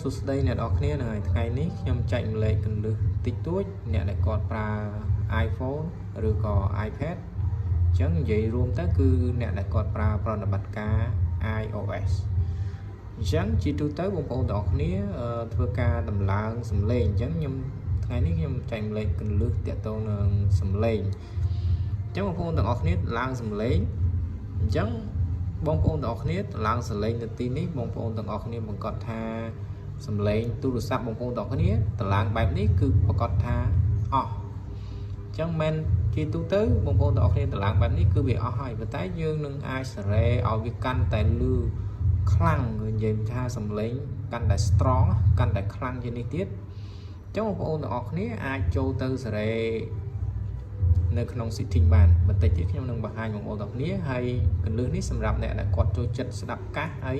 សួស្តីអ្នកនរគ្នានៅថ្ងៃនេះខ្ញុំចែករំលែកគន្លឹះតិចតួចអ្នកដែលគាត់ប្រើ iPhone ឬក៏ iPad អញ្ចឹងនិយាយរួមទៅគឺអ្នកដែលគាត់ប្រើប្រតិបត្តិការ iOS អញ្ចឹងជាទូទៅបងប្អូនទាំងអស់គ្នាធ្វើការតម្លើងសំឡេងអញ្ចឹងខ្ញុំថ្ងៃនេះខ្ញុំចែករំលែកគន្លឹះទាក់ទងនឹងសំឡេងអញ្ចឹងបងប្អូនទាំងអស់គ្នាឡើងសំឡេងអញ្ចឹងបងប្អូនទាំងអស់គ្នាឡើងសំឡេងនៅទីនេះបងប្អូនទាំងអស់គ្នាបង្កត់ថាសំឡេងទូរស័ព្ទបងប្អូនទាំងអស់គ្នាតម្លើងបែបនេះគឺប្រកាសថាអស់អញ្ចឹងមិនជាទូទៅបងប្អូនទាំងអស់គ្នាតម្លើងបែបនេះគឺវាអស់ហើយប៉ុន្តែយើងនឹងអាចសេរីឲ្យវាកាន់តែលឺខ្លាំងនិយាយថាសំឡេងកាន់តែ strong កាន់តែខ្លាំងជាងនេះទៀតអញ្ចឹងបងប្អូនទាំងអស់គ្នាអាចចូលទៅសេរីនៅក្នុង setting បានបន្តិចទៀតខ្ញុំនឹងបង្ហាញបងប្អូនទាំងគ្នាហើយគន្លឹះនេះសម្រាប់អ្នកដែលគាត់ចូលចិត្តស្ដាប់កាសហើយ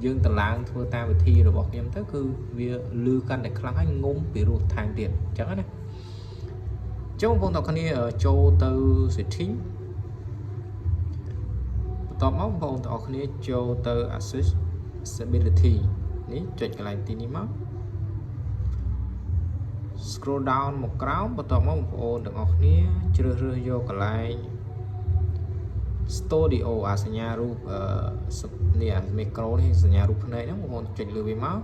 យើងតម្លើងធ្វើតាមវិធីរបស់ខ្ញុំទៅគឺវាលឺកាន់តែខ្លាំងហើយងុំពីរោះថែមទៀតអញ្ចឹងណាចូលបងប្អូនទាំងគ្នាចូលទៅ setting បន្ទាប់មកបងប្អូនទាំងអស់គ្នាចូលទៅ accessibility នេះចុចកន្លែងទីនេះមក scroll down មកក្រោមបន្ទាប់មកបងប្អូនទាំងអស់គ្នាជ្រើសរើសយកកន្លែង studio អាសញ្ញារូបអឺនេះអាមីក្រូនេះសញ្ញារូបភ្នែកហ្នឹងបងប្អូនចុចលើវាមក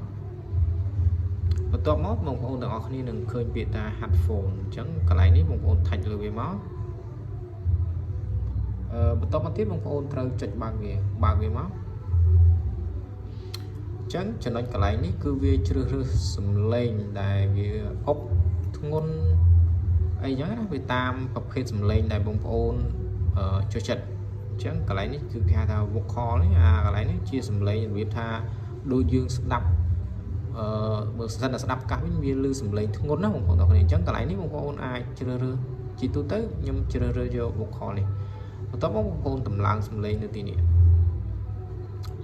បន្ទាប់មកបងប្អូនទាំងអស់គ្នានឹងឃើញពាក្យថា headphone អញ្ចឹងកន្លែងនេះបងប្អូន touch លើវាមកអឺបន្ទាប់មកទៀតបងប្អូនត្រូវចុចបើកវាបើកវាមកអញ្ចឹងចំណុចកន្លែងនេះគឺវាជ្រើសរើសសំឡេងដែលវាអុកធ្ងន់អីចឹងណាវាតាមប្រភេទសំឡេងដែលបងប្អូនចូលចិត្តអញ្ចឹងកន្លែងនេះគឺគេហៅថា vocal នេះអាកន្លែងនេះជាសំឡេងរបៀបថាដូចយើងស្ដាប់អឺបើសិនតែស្ដាប់កាសវិញវាឮសំឡេងធ្ងន់ណាបងប្អូនទាំងគ្នាអញ្ចឹងកន្លែងនេះបងប្អូនអាចជ្រើសរើសជាទូទៅខ្ញុំជ្រើសរើសយក vocal នេះបន្ទាប់មកបងប្អូនតម្លើងសំឡេងនៅទីនេះ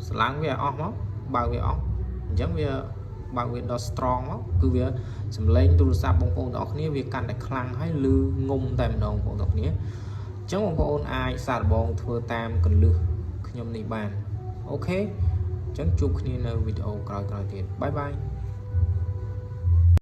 ស្ឡើងវាឲ្យអស់មកបើកវាអស់អញ្ចឹងវាបើកវាដល់ strong មកគឺវាសំឡេងទូរស័ព្ទបងប្អូនទាំងអស់គ្នាវាកាន់តែខ្លាំងហើយឮងុំតែម្ដងបងប្អូនទាំងអស់គ្នាអញ្ចឹងបងប្អូនអាចសាកល្បងធ្វើតាមគន្លឹះខ្ញុំនេះបាន OK អញ្ចឹងជួបគ្នានៅវីដេអូក្រោយៗទៀត bye bye.